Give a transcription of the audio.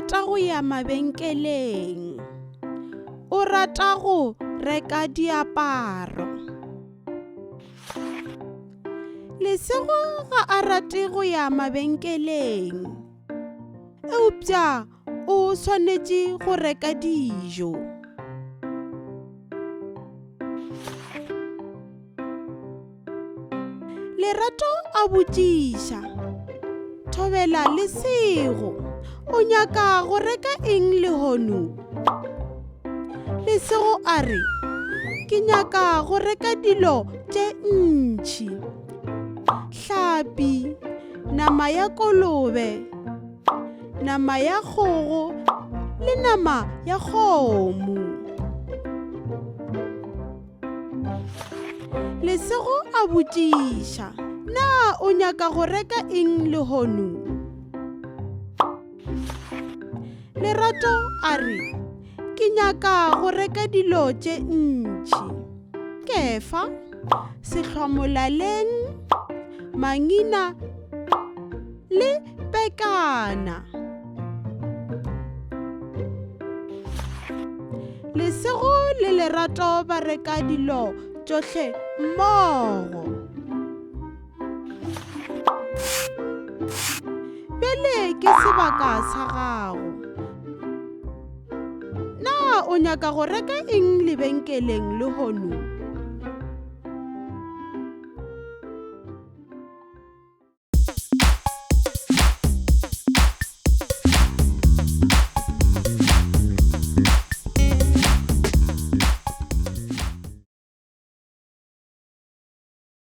rata go ya mabenkeleng. O rata go reka diaparo. Lesego ga a rate go ya mabenkeleng, eupša o swanetše go reka dijo. Lerato a botšiša, Thobela Lesego, o nyaka go reka eng lehono? Lesego a re, Ke nyaka go reka dilo tše ntši. Hlapi, nama ya kolobe, nama ya kgogo le nama ya kgomo. Lesego a botšiša, Na o nyaka go reka eng lehono? Lerato a re, Ke nyaka go reka dilo tše ntši. Kefa, sehlwamolaleng, mangina le pekana. Lesego le Lerato ba reka dilo tšohle mmogo. Bjale ke sebaka sa gago. Na o nyaka go reka eng lebenkeleng lehono?